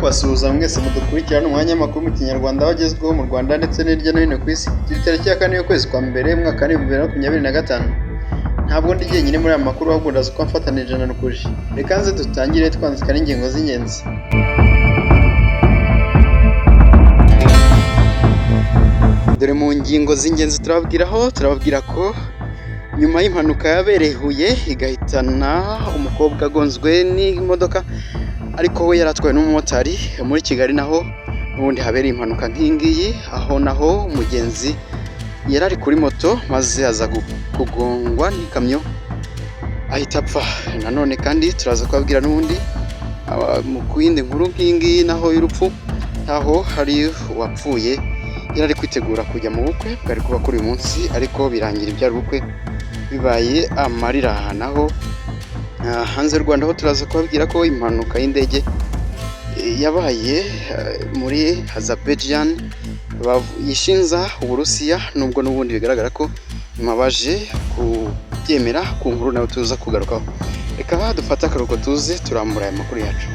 Kubasuhuza mwese mudukurikirana umwanya w'amakuru mu Kinyarwanda abagezweho mu Rwanda ndetse n'hirya no hino ku isi. Turi tariki ya 4 y'ukwezi kwa mbere umwaka wa 2025. Ntabwo ndi jyenyine muri aya makuru, ahubwo ndaza kuba mfatanije na Rukuje. Reka nze dutangire twanzika n'ingingo z'ingenzi. Dore mu ngingo z'ingenzi turababwiraho, turababwira ko nyuma y'impanuka yabereye i Huye igahitana umukobwa agonzwe n'imodoka ariko we yari atwawe n'umumotari, muri Kigali naho n'ubundi habereye impanuka nk'iyi ngiyi, aho naho umugenzi yari ari kuri moto maze aza kugongwa n'ikamyo ahita apfa. Nanone kandi turaza kubabwira n'ubundi ku yindi nkuru nk'iyi ngiyi naho y'urupfu, aho hari uwapfuye yari ari kwitegura kujya mu bukwe bwari kuba kuri uyu munsi, ariko birangira ibyari ubukwe bibaye amarira. Naho hanze y'u Rwanda ho turaza kubabwira ko impanuka y'indege yabaye muri Azerbaijan yishinza Uburusiya, nubwo n'ubundi bigaragara ko nyuma baje kubyemera ku nkuru nawe tuza kugarukaho. Reka dufate akaruhuko tuze turambura aya makuru yacu.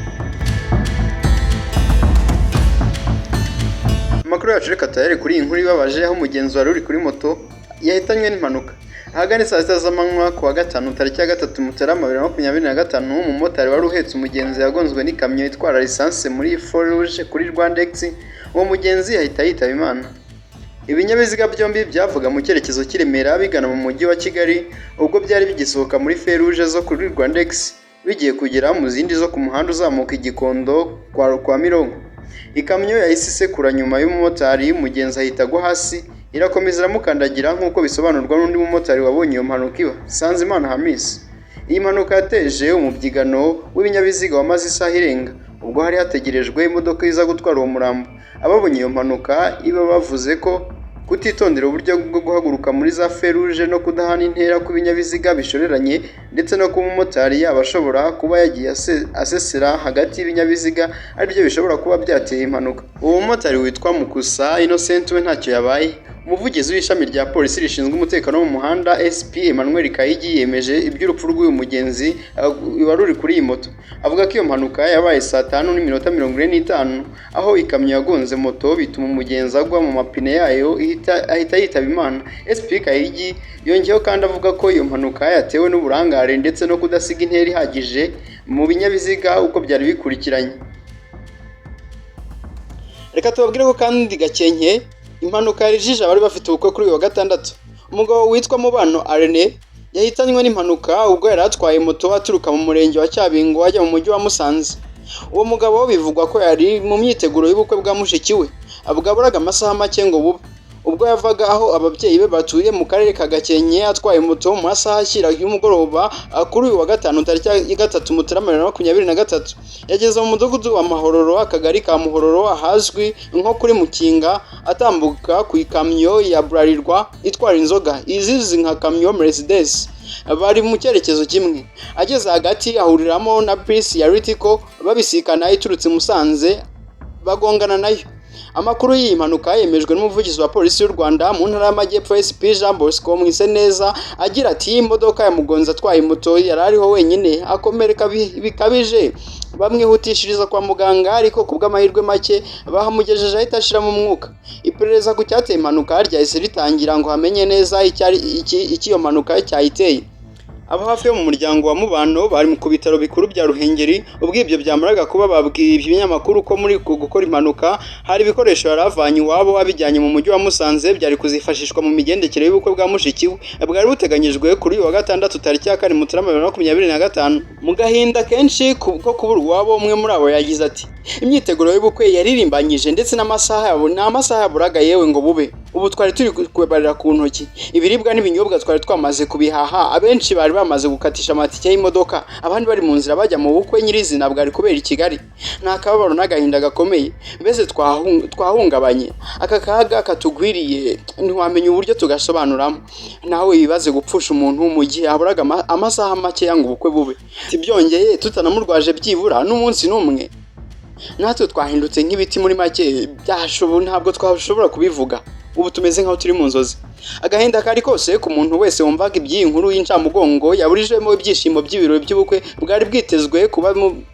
Amakuru yacu reka tuyahere kuri iyi nkuru ibabaje, aho umugenzi wari uri kuri moto yahitanywe n'impanuka. Ahagana saa 6 z'amanywa ku wa gatanu tariki ya 3 Mutarama 2025, umumotari wari uhetse umugenzi yagonzwe n'ikamyo itwara lisansi muri Feruje kuri Rwandex, uwo mugenzi ahita yitaba Imana. Ibinyabiziga byombi byavaga mu cyerekezo cy'i Remera bigana mu mujyi wa Kigali, ubwo byari bigisohoka muri Feruje zo kuri Rwandex bigiye kugera mu zindi zo ku muhanda uzamuka i Gikondo kwa Mironko. Ikamyo yahise isekura nyuma y'umumotari, umugenzi ahita agwa hasi, irakomeza iramukandagira nk'uko bisobanurwa n'undi mumotari wabonye iyo mpanuka iba, Nsanzimana Hamis. Iyi mpanuka yateje umubyigano w'ibinyabiziga wamaze isaha irenga, ubwo hari hategerejwe imodoka iza gutwara uwo murambo. Ababonye iyo mpanuka iba bavuze ko kutitondera uburyo bwo guhaguruka muri za feruje no kudahana intera kw'ibinyabiziga bishoreranye, ndetse no kuba umumotari yaba ashobora kuba yagiye asesera hagati y'ibinyabiziga aribyo bishobora kuba byateye impanuka. Uwo mumotari witwa Mukusa Innocent we ntacyo yabaye. Umuvugizi w'ishami rya polisi rishinzwe umutekano wo mu muhanda SP Emmanuel Kayigi yemeje iby'urupfu rw'uyu mugenzi wari uri kuri iyi moto. Avuga ko iyo mpanuka yabaye saa 5:45, aho ikamyo yagonze moto bituma umugenzi agwa mu mapine yayo ahita yitaba Imana. SP Kayigi yongeyeho kandi avuga ko iyo mpanuka yatewe n'uburangare ndetse no kudasiga intera ihagije mu binyabiziga uko byari bikurikiranye. Reka tubabwire ko kandi Gakenke impanuka yarijije abari bafite ubukwe kuri uyu wa gatandatu. Umugabo witwa Mubano Arene yahitanywe n'impanuka ubwo yari atwaye moto aturuka mu murenge wa Cyabingo ajya mu mujyi wa Musanze. Uwo mugabo bivugwa ko yari mu myiteguro y'ubukwe bwa mushiki we, bwaburaga amasaha make ngo bube. Ubwo yavaga aho ababyeyi be batuye mu karere ka Gakenke atwaye moto mu masaha ashyira y'umugoroba kuri uyu wa gatanu tariki ya 3 Mutarama 2023, yageze mu mudugudu wa Mahororo, akagari ka Muhororo, ahazwi nko kuri Mukinga, atambuka ku ikamyo ya Bralirwa itwara inzoga izizi nka kamyo Mercedes. Bari mu cyerekezo kimwe. Ageze hagati ahuriramo na bisi ya Ritco babisikana iturutse i Musanze, bagongana nayo. Amakuru y'iyi mpanuka yemejwe n'umuvugizi wa polisi y'u Rwanda mu ntara y'Amajyepfo SP Jean Bosco Mwiseneza, agira ati imodoka yamugonze atwaye moto yari ariho wenyine, akomereka bikabije, bamwihutishiriza kwa muganga, ariko ku bw'amahirwe make bahamugejeje ahita ashiramo umwuka. Iperereza ku cyateye impanuka ryahise ritangira ngo hamenye neza icyo iyo mpanuka cyayiteye. Abo hafi yo mu muryango wa Mubano bari ku bitaro bikuru bya Ruhengeri, ubwo ibyo byamaraga kuba babwiye ibinyamakuru ko muri uku gukora impanuka hari ibikoresho yari avanye iwabo abijyanye mu mujyi wa Musanze byari kuzifashishwa mu migendekere y'ubukwe bwa mushiki we bwari buteganyijwe kuri uyu wa gatandatu tariki ya 4 Mutarama 2025. Mu gahinda kenshi ko kubura uwabo, umwe muri abo yagize ati imyiteguro y'ubukwe yaririmbanyije ndetse n'amasaha yabo ni amasaha yaburaga yewe ngo bube. Ubu twari turi kubarira ku ntoki, ibiribwa n'ibinyobwa twari twamaze kubihaha, abenshi bari bamaze gukatisha amatike y'imodoka, abandi bari mu nzira bajya mu bukwe nyirizina bwari kubera i Kigali. Ni akababaro n'agahinda gakomeye, mbese twahungabanye. Aka kaga katugwiriye ntiwamenya uburyo tugasobanuramo. Nawe wibaze gupfusha umuntu mu gihe haburaga amasaha makeya ngo ubukwe bube. Byongeye tutanamurwaje byibura n'umunsi n'umwe, natwe twahindutse nk'ibiti muri make, ntabwo twashobora kubivuga. Ubu tumeze nk'aho turi mu nzozi. Agahinda kari kose ku muntu wese wumvaga iby'iyi nkuru y'incamugongo yaburijemo ibyishimo by'ibirori by'ubukwe bwari bwitezwe kuba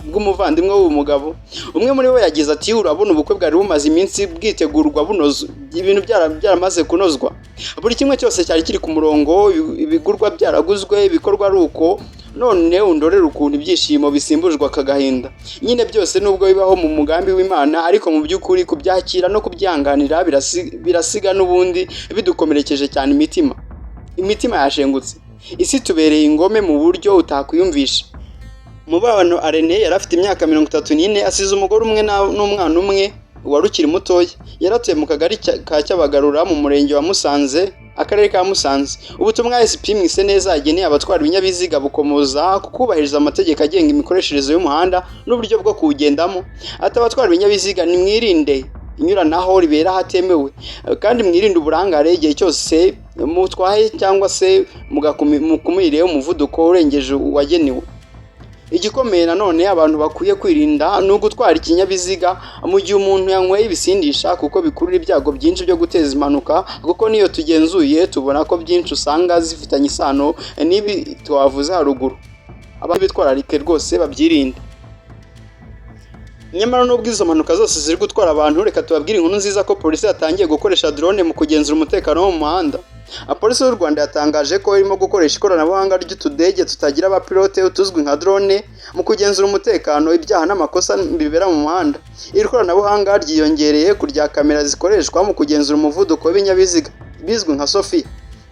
bw'umuvandimwe w'uyu mugabo. Umwe muri bo yagize ati: "Urabona, ubukwe bwari bumaze iminsi bwitegurwa, bunozwa, ibintu byaramaze kunozwa, buri kimwe cyose cyari kiri ku murongo, ibigurwa byaraguzwe, ibikorwa ari uko. None undorere ukuntu ibyishimo bisimbujwe aka gahinda." Nyine byose nubwo bibaho mu mugambi w'Imana, ariko mu by'ukuri kubyakira no kubyihanganira birasiga n'ubundi bidukomerekeje cyane imitima. Imitima yashengutse. Isi tubereye ingome mu buryo utakwiyumvisha. Mubano Arene yari afite imyaka 34, asize umugore umwe n'umwana umwe wari ukiri mutoya. Yaratuye mu kagari ka Cyabagarura, mu murenge wa Musanze, akarere ka Musanze. Ubutumwa SP Mwiseneza yageneye abatwara ibinyabiziga bukomoza ku kubahiriza amategeko agenga imikoreshereze y'umuhanda n'uburyo bwo kuwugendamo. Ati: "Abatwara ibinyabiziga, nimwirinde inyuranaho ribera ahatemewe, kandi mwirinde uburangare igihe cyose mutwaye cyangwa se mukumire umuvuduko urengeje uwagenewe. Igikomeye nanone abantu bakwiye kwirinda ni ugutwara ikinyabiziga mu gihe umuntu yanyweye ibisindisha, kuko bikurura ibyago byinshi byo guteza impanuka, kuko n'iyo tugenzuye tubona ko byinshi usanga zifitanye isano n'ibi twavuze haruguru. Abantu bitwararike rwose, babyirinde." Nyamara nubwo izo mpanuka zose ziri gutwara abantu, reka tubabwire inkuru nziza ko polisi yatangiye gukoresha drone mu kugenzura umutekano wo mu muhanda. Polisi y'u Rwanda yatangaje ko irimo gukoresha ikoranabuhanga ry'utudege tutagira abapilote, tuzwi nka drone, mu kugenzura umutekano, ibyaha n'amakosa bibera mu muhanda. Iri koranabuhanga ryiyongereye ku rya kamera zikoreshwa mu kugenzura umuvuduko w'ibinyabiziga, bizwi nka Sofia.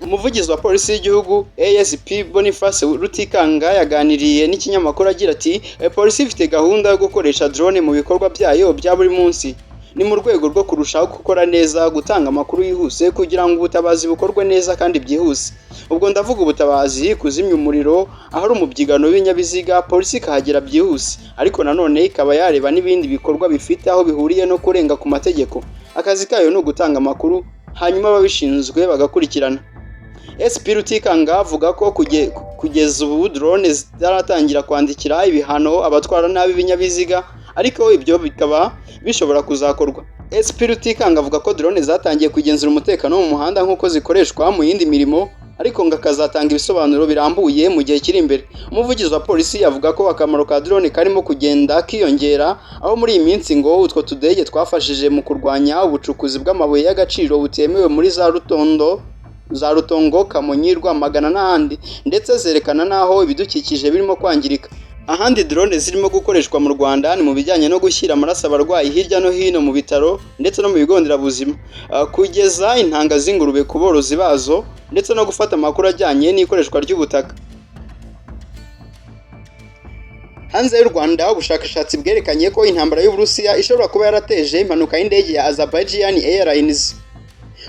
Umuvugizi wa polisi y'igihugu, ASP Boniface Rutikanga, yaganiriye n'ikinyamakuru agira ati: "Polisi ifite gahunda yo gukoresha drone mu bikorwa byayo bya buri munsi. Ni mu rwego rwo kurushaho gukora neza, gutanga amakuru yihuse kugira ngo ubutabazi bukorwe neza kandi byihuse. Ubwo ndavuga ubutabazi, kuzimya umuriro, ahari umubyigano w'ibinyabiziga, polisi ikahagera byihuse, ariko nanone ikaba yareba n'ibindi bikorwa bifite aho bihuriye no kurenga ku mategeko. Akazi kayo ni ugutanga amakuru, hanyuma ababishinzwe bagakurikirana." SP Rutikanga avuga ko kugeza ubu drone zitaratangira kwandikira ibihano abatwara nabi ibinyabiziga, ariko ibyo bikaba bishobora kuzakorwa. SP Rutikanga avuga ko drone zatangiye kugenzura umutekano wo mu muhanda nk'uko zikoreshwa mu yindi mirimo, ariko ngo akazatanga ibisobanuro birambuye mu gihe kiri imbere. Umuvugizi wa polisi avuga ko akamaro ka drone karimo kugenda kiyongera, aho muri iyi minsi ngo utwo tudege twafashije mu kurwanya ubucukuzi bw'amabuye y'agaciro butemewe muri za Rutondo, za Rutongo, Kamonyi, Rwamagana n'ahandi, ndetse zerekana n'aho ibidukikije birimo kwangirika. Ahandi drone zirimo gukoreshwa mu Rwanda ni mu bijyanye no gushyira amaraso abarwayi hirya no hino mu bitaro ndetse no mu bigo nderabuzima, kugeza intanga z'ingurube ku borozi bazo, ndetse no gufata amakuru ajyanye n'ikoreshwa ry'ubutaka. Hanze y'u Rwanda, ubushakashatsi bwerekanye ko intambara y'Uburusiya ishobora kuba yarateje impanuka y'indege ya Azerbaijan Airlines.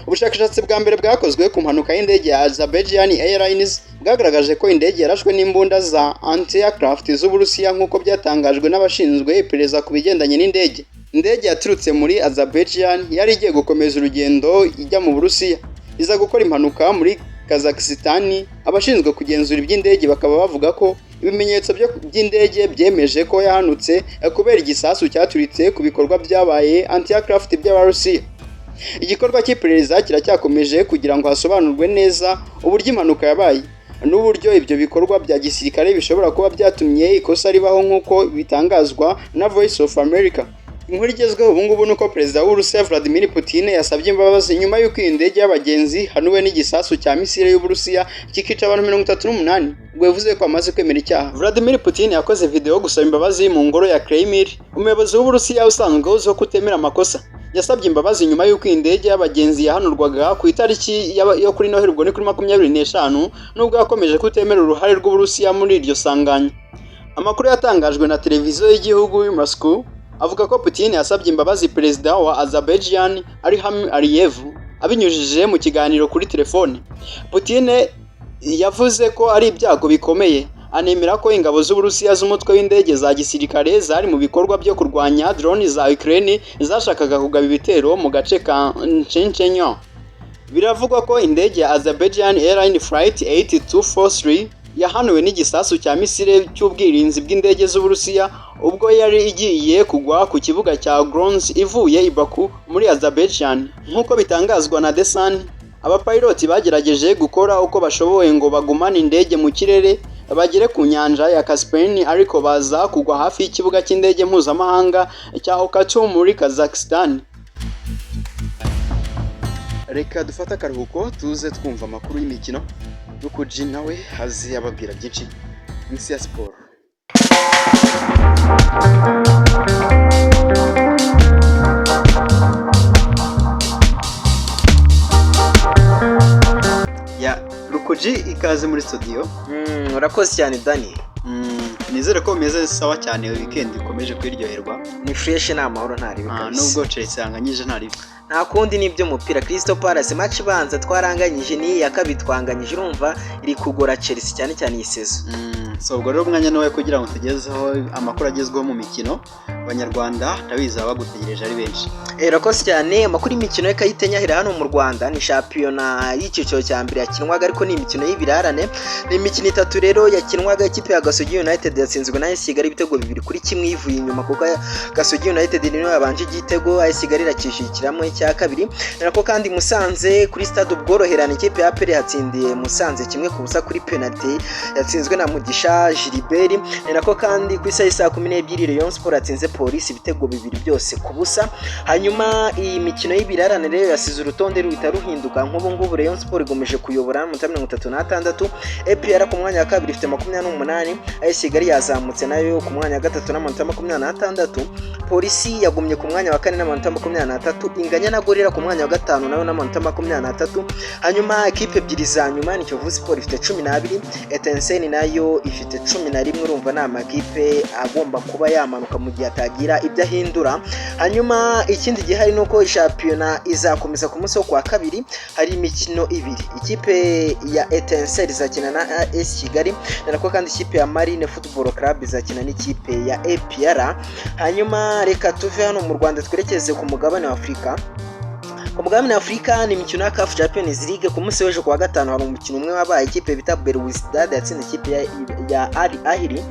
Ubushakashatsi bwa mbere bwakozwe ku mpanuka y'indege ya Azerbaijan Airlines bwagaragaje ko indege yarashwe n'imbunda za anti-aircraft z'Uburusiya, nk'uko byatangajwe n'abashinzwe iperereza ku bigendanye n'indege. Indege yaturutse muri Azerbaijan yari igiye gukomeza urugendo ijya mu Burusiya, iza gukora impanuka muri Kazakhstan. Abashinzwe kugenzura iby'indege bakaba bavuga ko ibimenyetso by'indege byemeje ko yahanutse kubera igisasu cyaturitse ku bikorwa byabaye anti-aircraft by'Abarusiya. Igikorwa cy'iperereza kiracyakomeje kugira ngo hasobanurwe neza uburyo impanuka yabaye n'uburyo ibyo bikorwa bya gisirikare bishobora kuba byatumye ikosa ribaho, nk'uko bitangazwa na Voice of America. Inkuru igezweho ubu ngubu ni uko perezida w'Uburusiya, Vladimir Putin, yasabye imbabazi nyuma y'uko iyi ndege y'abagenzi hanuwe n'igisasu cya misile y'Uburusiya kikica abantu 38. Ubwo yavuze ko amaze kwemera icyaha. Vladimir Putin yakoze video gusaba imbabazi mu ngoro ya Kremlin. Umuyobozi w'Uburusiya usanzwe uzwiho kutemera amakosa yasabye imbabazi nyuma y'uko iyi ndege y'abagenzi yahanurwaga ku itariki yo kuri Noheli, ubwo ni kuri 25, nubwo yakomeje kutemera uruhare rw'Uburusiya muri iryo sanganya. Amakuru yatangajwe na televiziyo y'igihugu Moscow avuga ko Putin yasabye imbabazi perezida wa Azerbaijan, Ilham Aliyev, abinyujije mu kiganiro kuri telefone. Putin yavuze ko ari ibyago bikomeye, anemera ko ingabo z'Uburusiya z'umutwe w'indege za gisirikare zari mu bikorwa byo kurwanya drone za Ukraine zashakaga kugaba ibitero mu gace ka Chechnya. Biravugwa ko indege ya Azerbaijan Airline Flight 8243 yahanuwe n'igisasu cya misile cy'ubwirinzi bw'indege z'Uburusiya ubwo yari igiye kugwa ku kibuga cya Grozny ivuye i Baku muri Azerbaijan, nk'uko bitangazwa na The Sun. Abapiloti bagerageje gukora uko bashoboye ngo bagumane indege mu kirere bagere ku nyanja ya Caspian, ariko baza kugwa hafi y'ikibuga cy'indege mpuzamahanga cya Okatu muri Kazakhstan. Reka dufate akaruhuko tuze twumva amakuru y'imikino. Rukuji nawe azi ababwira byinshi mu isi ya siporo. Ya Rukuji, ikaze muri studio. Urakoze cyane, Dani. Nizere ko bimeze sawa cyane, weekend ikomeje kwiryoherwa. Ni fresh, ni amahoro, nta ribi kabisa. Nubwo Chelsea yanganyije, nta ribi. Nta kundi, ni iby'umupira. Crystal Palace match ibanza twaranganyije, n'iyi ya kabiri twanganyije, urumva iri kugora Chelsea cyane cyane iyi saison. So ubwo rero umwanya ni uwawe kugira ngo tugezeho amakuru agezweho mu mikino. Abanyarwanda ndabizi baba bagutegereje ari benshi. Urakoze cyane. Amakuru y'imikino reka yitenyahira hano mu Rwanda ni shampiyona y'icyiciro cya mbere yakinwaga, ariko ni imikino y'ibirarane, ni imikino itatu rero yakinwaga. Ikipe ya Gasogi United yatsinzwe na AS Kigali ibitego 2-1 ivuye inyuma, kuko Gasogi United niyo yabanje igitego, AS Kigali irakishikiramo icya kabiri. Nako kandi Musanze kuri stade Ubworoherane, ikipe ya APR yatsindiye Musanze 1-0 kuri penalty yatsinzwe na Mugisha Gilbert. Ni nako kandi ku isaha saa 12 Rayon Sport yatsinze Polisi ibitego 2 byose ku busa. Hanyuma iyi mikino y'ibirarane rero yasize urutonde ruhita ruhinduka. Nk'ubu ngubu Rayon Sport ikomeje kuyobora amanota 36, APR ku mwanya wa kabiri ifite 28, AS Kigali yazamutse nayo ku mwanya wa gatatu n'amanota 26, Polisi yagumye ku mwanya wa kane n'amanota 23, inganya na Gorilla ku mwanya wa gatanu nayo n'amanota 23. Hanyuma ekipe ebyiri za nyuma ni Kiyovu Sport ifite 12, Etincelle nayo ifite 11. Urumva ni amakipe agomba kuba yamanuka mu gihe atagira ibyo ahindura. Hanyuma ikindi gihari ni uko shampiyona izakomeza ku munsi wo kuwa kabiri, hari imikino ibiri: ikipe ya Etincelle izakina na AS Kigali, nako kandi ikipe ya Marine Football Club izakina n'ikipe ya APR. Hanyuma reka tuve hano mu Rwanda twerekeze ku mugabane wa Afurika. Ku mugabane wa Afurika ni imikino ya CAF Champions League. Ku munsi w'ejo kuwa gatanu hari umukino umwe wabaye, ikipe bita Belouizdad yatsinze ikipe ya Al Ahly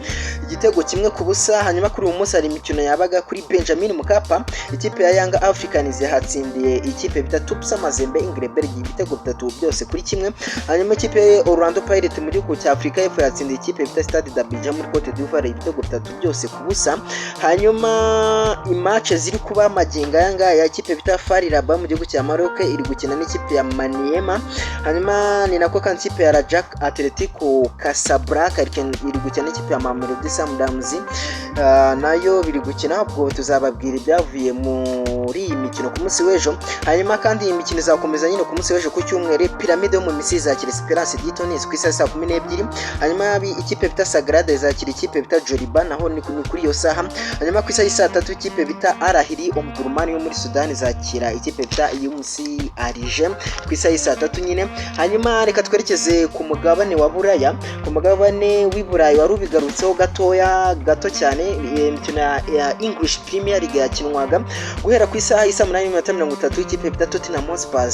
igitego 1-0. Hanyuma kuri uyu munsi hari imikino yabaga kuri Benjamin Mkapa, ikipe ya Young Africans yahatsindiye ikipe bita TP Mazembe Ingrebel ibitego 3 byose kuri kimwe. Hanyuma ikipe ya Orlando Pirates mu gihugu cya Afurika y'Epfo yatsindiye ikipe bita Stade d'Abidjan muri Cote d'Ivoire ibitego 3 byose ku busa. Hanyuma imatch ziri kuba magingo aya ngaya, ikipe bita FAR Rabat mu gihugu cya Maroc iri gukina n'ikipe ya Maniema. Hanyuma ni nako kandi ikipe ya Raja Atletico Casablanca iri gukina n'ikipe ya Mamelodi Sundowns, nayo biri gukina. Ubwo tuzababwira ibyavuye muri iyi mikino ku munsi w'ejo. Hanyuma kandi iyi mikino izakomeza nyine ku munsi w'ejo ku cyumweru. Pyramide yo mu Misiri izakira Esperance de Tunis ku isaha saa 12. Hanyuma ikipe bita Sagrada izakira ikipe bita Joliba, naho ni kuri iyo saha. Hanyuma ku isaha saa 3 ikipe bita Al Ahly Omdurman yo muri Sudan izakira ikipe bita UMC Alger ku isaha saa 3 nyine. Hanyuma reka twerekeze ku mugabane wa Buraya. Ku mugabane w'i Burayi wari ubigarutseho gatoya, gato cyane, imikino ya English Premier League yakinwaga guhera ku isaha isa 8:30. Ikipe bita Tottenham Hotspur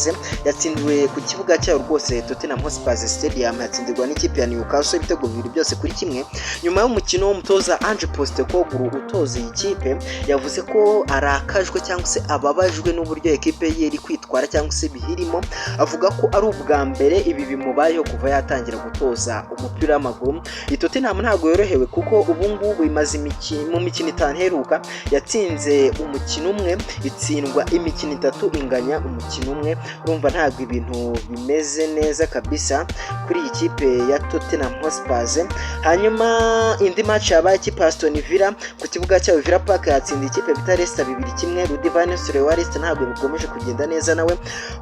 yatsindiwe ku kibuga cyayo rwose, Tottenham Hotspur Stadium, yatsindirwa n'ikipe ya Newcastle ibitego 2 byose kuri kimwe. Nyuma y'umukino, umutoza Ange Postecoglou utoza iyi kipe yavuze ko arakajwe cyangwa se ababajwe n'uburyo ekipe ye iri kwitwara cyangwa se bihirimo. Avuga ko ari ubwa mbere ibi bimubayeho kuva yatangira gutoza umupira w'amaguru. Iyi Tottenham ntabwo yorohewe, kuko ubu ngubu imaze mu mikino itanu iheruka yatsinze umukino umwe, itsindwa imikino itatu, inganya umukino umwe. Urumva ntabwo ibintu bimeze neza kabisa kuri iyi kipe ya Tottenham Hotspur. Hanyuma indi match yabaye, ikipe ya Aston Villa ku kibuga cyayo Villa Park yatsinze ikipe bita Leicester 2-1. Ruud van Nistelrooy wa Leicester ntabwo bikomeje kugenda neza nawe.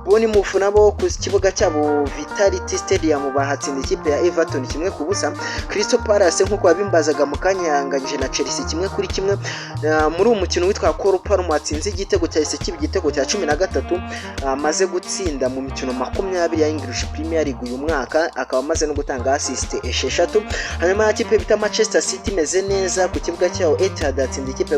Bournemouth nabo ku kibuga cyabo Vitality Stadium bahatsinze ikipe ya Everton 1-0. Crystal Palace, nk'uko wabimbazaga mu kanya, yanganyije na Chelsea 1-1. Muri uwo mukino witwa Cole Palmer watsinze igitego cyahise kiba igitego cya 13 amaze gutsinda mu mikino 20 ya English Premier League uyu mwaka, akaba amaze no gutanga assist 6. Hanyuma ikipe bita Manchester City imeze neza, ku kibuga cyaho Etihad yatsinze ikipe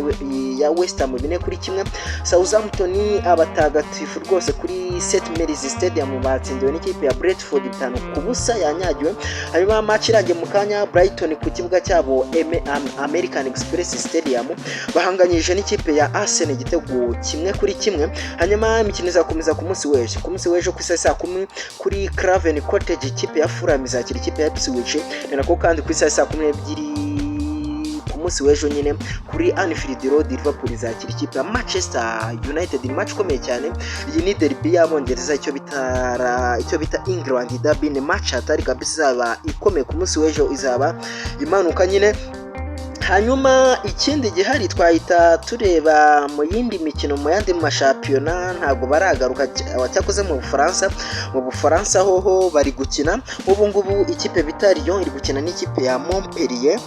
ya West Ham 4-1. Southampton, abatagatifu rwose, kuri St Mary's Stadium batsindiwe n'ikipe ya Brentford 5-0, yanyagiwe. Hanyuma match irangiye mu kanya, Brighton ku kibuga cyabo American Express Stadium bahanganyije n'ikipe ya Arsenal igitego 1-1. Hanyuma imikino izakomeza ku munsi w'ejo, ku munsi w'ejo ku isaha saa 10 kuri Craven Cottage, ikipe ya Fulham izakira ikipe ya Ipswich. Ni nako kandi ku isaha saa 12 ku munsi w'ejo nyine kuri Anfield Road, Liverpool izakira ikipe ya Manchester United. Ni match ikomeye cyane, iyi ni derby y'Abongereza, icyo bita England derby. Ni match hatari kabisa, izaba ikomeye ku munsi w'ejo, izaba imanuka nyine. Hanyuma ikindi gihari twahita tureba mu yindi mikino, mu yandi mashampiyona ntabwo baragaruka. Cyakoze mu Bufaransa hoho bari gukina ubu ngubu. Ikipe bita Lyon iri gukina n'ikipe ya Montpellier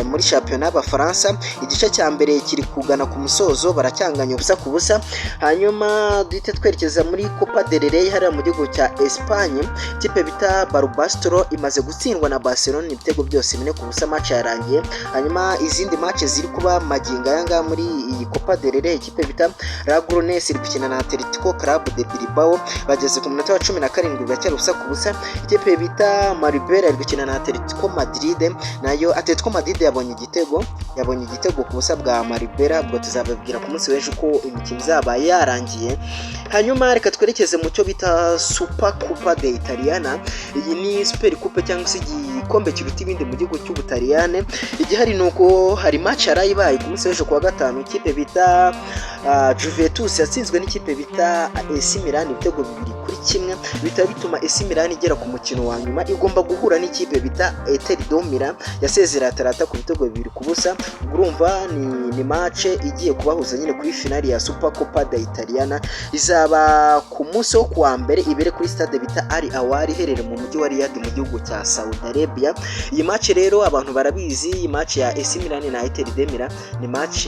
muri shampiyona y'Abafaransa. Igice cya mbere kiri kugana ku musozo, baracyanganya 0-0. Hanyuma duhite twerekeza muri Copa del Rey hariya mu gihugu cya Espagne. Ikipe bita Barbastro imaze gutsindwa na Barcelona ibitego byose 4-0, match yarangiye. Hanyuma izindi match ziri kuba magingo aya ngaya muri iyi Copa del Rey, ikipe bita Logrones iri gukina na Atletico Club de Bilbao, bageze ku munota wa 17, biracyari 0-0. Ikipe bita Marbella iri gukina na Atletico Madrid, nayo Atletico Madrid yabonye igitego ku busa bwa Marbella. Ubwo tuzababwira ku munsi w'ejo uko imikino izaba yarangiye. Hanyuma reka twerekeze mu cyo bita Super Coupe de Italiana. Iyi ni Super Coupe cyangwa se igikombe kiruta ibindi mu gihugu cy'Ubutaliyane. Igihari ni uko hari match yaraye ibaye ku munsi w'ejo kuwa gatanu. Ikipe bita Juventus yatsinzwe n'ikipe bita AC Milan ibitego 2-1, bihita bituma AC Milan igera ku mukino wa nyuma, igomba guhura n'ikipe bita Inter de Milan yasezereye Atalanta ku bitego 2-0. Ubwo urumva ni match igiye kubahuza nyine kuri finali ya Super Coppa de Italiana, izaba ku munsi wo kuwa mbere, ibere kuri stade bita Al Awali iherereye mu mujyi wa Riyadh mu gihugu cya Saudi Arabia. Iyi match rero abantu barabizi, iyi match ya AC Milan na Inter de Milan ni match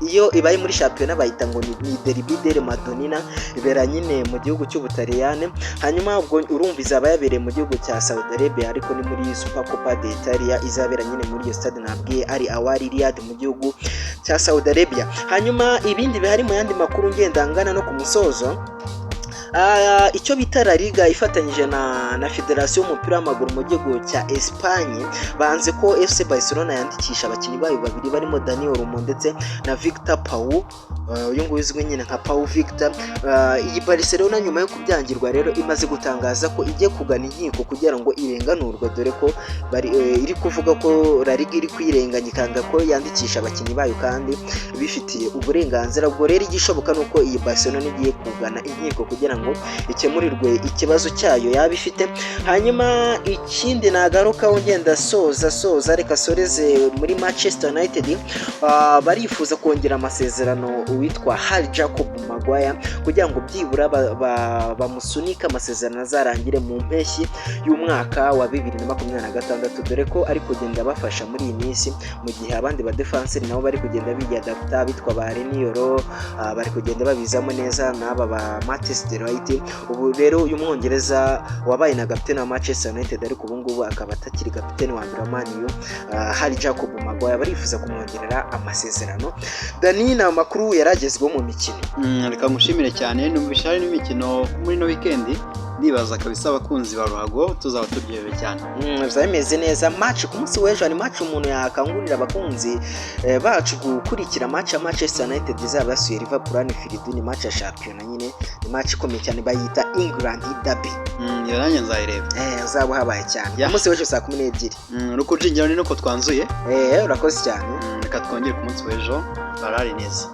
iyo ibaye muri shampiyona bayita ngo ni Derby della Madonnina, ibera nyine mu gihugu cy'Ubutaliyane. Hanyuma ubwo urumva izaba yabereye mu gihugu cya Saudi Arabia, ariko ni muri Super Coppa d'Italia, izabera nyine muri iyo stade nabwiye Al Awali Riyadh mu gihugu cya Saudi Arabia. Hanyuma ibindi bihari mu yandi makuru ngendangana no ku musozo, icyo bita La Liga ifatanyije na federasiyo y'umupira w'amaguru mu gihugu cya Espagne banze ko FC Barcelona yandikisha abakinnyi bayo babiri barimo Dani Olmo ndetse na Victor Pau, uyu nguyu uzwi nyine nka Pau Victor. Iyi Barcelona nyuma yo kubyangirwa rero imaze gutangaza ko igiye kugana inkiko kugira ngo irenganurwe, dore ko bari iri kuvuga ko La Liga iri kwirenganya ikanga ko yandikisha abakinnyi bayo kandi bifitiye uburenganzira. Ubwo rero igishoboka ni uko iyi Barcelona igiye kugana inkiko kugira ngo ikemurirwe ikibazo cyayo yaba ifite. Hanyuma ikindi nagarukaho ngenda soza soza, reka soreze muri Manchester United. Barifuza kongera amasezerano uwitwa Harry Jacob Maguire kugira ngo byibura bamusunike amasezerano azarangire mu mpeshyi y'umwaka wa 2026, dore ko ari kugenda abafasha muri iyi minsi mu gihe abandi badefanseri nabo bari kugenda biyadapta, bitwa ba Leny Yoro, bari kugenda babizamo neza n'aba ba Matthijs de Ligt. Ubu rero uyu mwongereza wabaye na kapitene wa Manchester United ariko ubu ngubu akaba atakiri kapitene wa mbere wa Man U, Harry Jacob Maguire, barifuza kumwongerera amasezerano. Dani, ni amakuru yaragezweho mu mikino. Reka ngushimire cyane. Numvise hari n'imikino muri ino weekend, ndibaza kabisa abakunzi ba ruhago tuzaba turyohewe cyane. Bizaba bimeze neza. Match ku munsi w'ejo, hari match umuntu yakangurira abakunzi bacu gukurikira, match ya Manchester United izaba yasuye Liverpool Anfield. Ni match ya shampiyona nyine, ni match ikomeye cyane, bayita England Derby. Iyo nanjye nzayireba. Uzaba uhabaye cyane Yeah. ku munsi w'ejo saa 12. Rukujingira ni nuko twanzuye. Urakoze cyane. Reka twongere ku munsi w'ejo, barare neza.